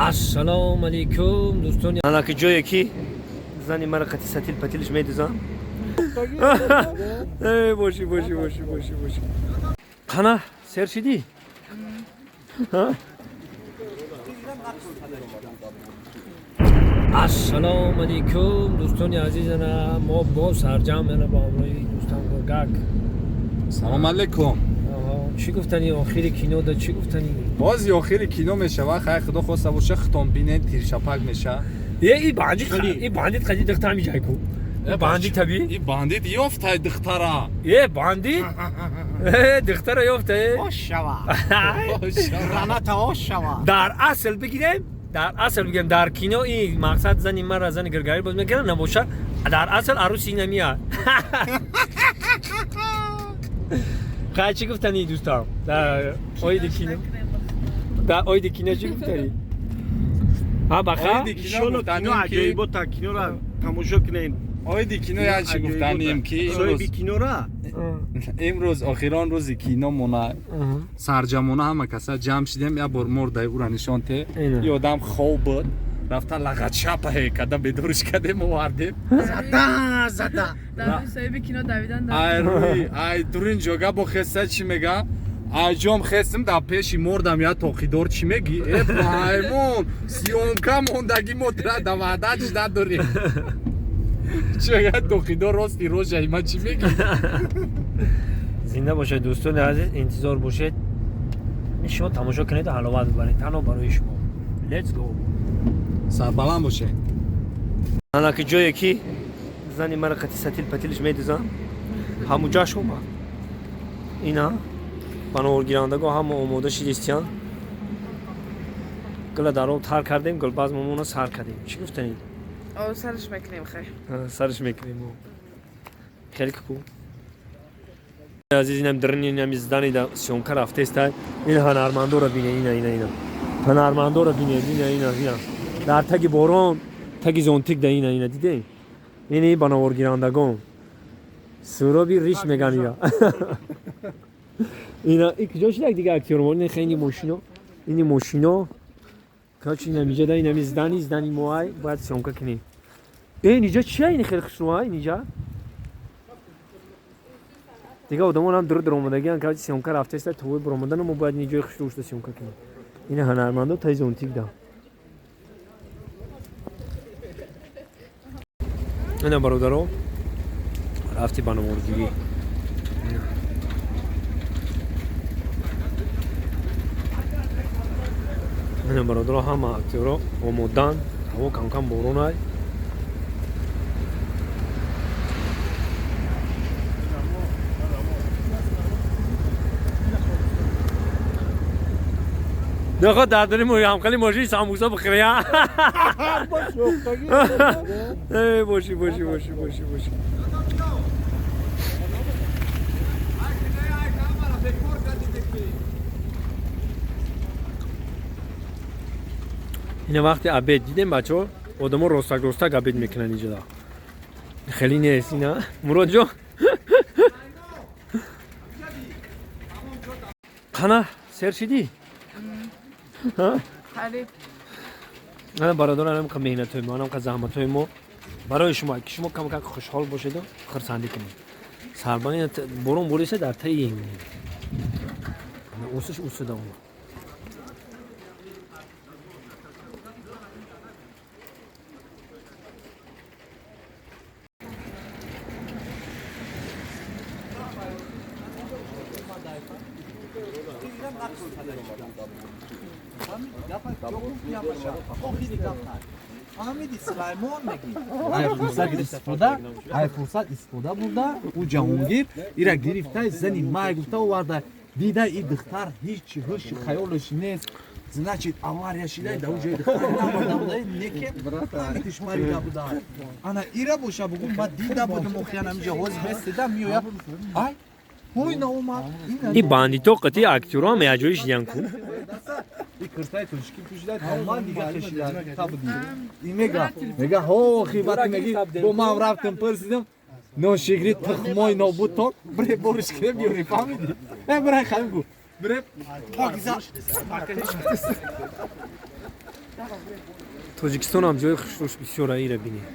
Ассалому алайкум дӯстони анаки ҷое ки зани мара қати сатил патилш медузам. Эй, боши, боши, боши, боши, боши. Қана, сер шидӣ? Ассалому алайкум дӯстони азизана, мо боз сарҷамъ ана бо ҳамроҳи дӯстам Гургак. Салом алейкум. Чӣ гуфтани охири кино да, чӣ гуфтани? Боз охири кино мешава, хай худо хоста боша, хитон бинед, тиршапак меша. Е, и бандит, и бандит қади духта ҳами ҷай ку. И бандит таби? И бандит ёфтай духтара. Е, бандит? Е, духтара ёфта, е. Ошава. Граната ошава. Дар асл бигирем, дар асл бигирем, дар кино и мақсад зани мара зани гиргари боз мекунад, набоша, дар асл аруси намия. Хай, чӣ гуфтани дӯстам? Дар оиди кино. Дар оиди кино чӣ гуфтани? Ҳа, баха? Оиди кино Иншолло гуфтанем кино ки аҷоибота, киноро тамошо кунем. Оиди кино як чӣ гуфтанем ки соҳиби кинора имрӯз охирон рӯзи кино мона, сарҷамона ҳама каса ҷамъ шидем, як бор мордаи ӯра нишон те. Ина. И одам хоб буд, рафта лағатшапа када бедориш кадем, овардем. Зада, зада. Дар соҳиби кино давидан дар Ай рӯи ай дурин ҷога бо хеса чӣ мега? Ай ҷом хестим, дар пеши мордам я тоқидор чӣ мегӣ? Э, маймун, съёмка мондагӣ, мо тра да ваъдач надорем. Чӣ мега тоқидор, рости рожаи ман чӣ мегӣ? Зинда бошед дӯстони азиз, интизор бошед. Шумо тамошо кунед ва ҳаловат бибаред. Танҳо барои шумо. Let's go. Сарбаланд бошед. Анаки ҷое ки зани мара қати сатил патилш медузам, ҳамуҷаш омад. Ина паноҳгирандагон ҳама омода шидистиянд. Гула дар об тар кардем, гулбазмамона сар кардем. Чӣ гуфтанед? О, сараш мекунем, хай. Сарш мекунем. Хеле ку. Азиз, инам дрни, инам здани да съёмка рафтеста. Ин ҳунармандоро бинед, ина, ина, ина. Ҳунармандоро бинед, ина, ина, ина. Дар таги борон, таги зонтик да, ина, ина, дидем? Ини ба наворгирандагон. Суроби риш меган ина. Ина, и куҷо шидак дига актёр мо? Ин хеле мошино. Ини мошино. Короче, ина миҷа да, ина ми здани, здани моай, бояд съёмка кунем. Э, ниҷа чия ин хеле хушрӯа, ниҷа? Дига одамон ҳам дур дур омадагиан, короче, съёмка рафтаиста, товои баромадану мо бояд ин ҷои хушрӯ шуда съёмка кунем. Ина ҳунармандо таи зонтик да. Ина бародаро, рафти ба наворгирӣ. Ина бародаро, ҳама актёро омодаанд, ҳаво кам-кам боронай. Нахо дар дари мо ҳамхали мошини самбуса бихӯря. Эй, боши, боши, боши, боши, боши. Ина вақти обед дидем, бачаҳо, одамо ростак ростак обед мекунанд иҷода. Хеле нест ина. Муродҷон. Қана, сер шидӣ? Қариб. Ана бародарон, анам қа меҳнатҳои мо, анам қа заҳматҳои мо барои шумо, ки шумо кам кам хушҳол бошеду хурсандӣ кунед. Сарбани борон бориса дар таи ем. Усиш усида омад. Фаҳмиди, Сулаймон мегӣ. Ай фурсат истифода, ай фурсат истифода бурда, ӯ Ҷаҳонгир ира гирифта, зани май гуфта оварда, дида и духтар ҳеҷ ҳуши хаёлаш нест. Значит, авария шида, да ӯ ҷои духтар набарда буда, неке ҳамитиш марида буда. Ана ира боша бугу, ма дида будум, охиян ҳамиҷа ҳозир местида меоя. Ай, ҳой наомад. И бандито қати актёро ҳам яҷои шидиян ку. И киртаи тоҷикӣ пӯшида, тамоман дига хешида та буди. И мега, ҳо, хибати меги, бо ман рафтам пурсидам, ношигри тухмои нобудтон, бре бориш кире биёри, фаҳмиди? Э, бре, хайм гу. Бре, покиза. Тоҷикистонам ҷои хушрӯш бисёра, ира бинед.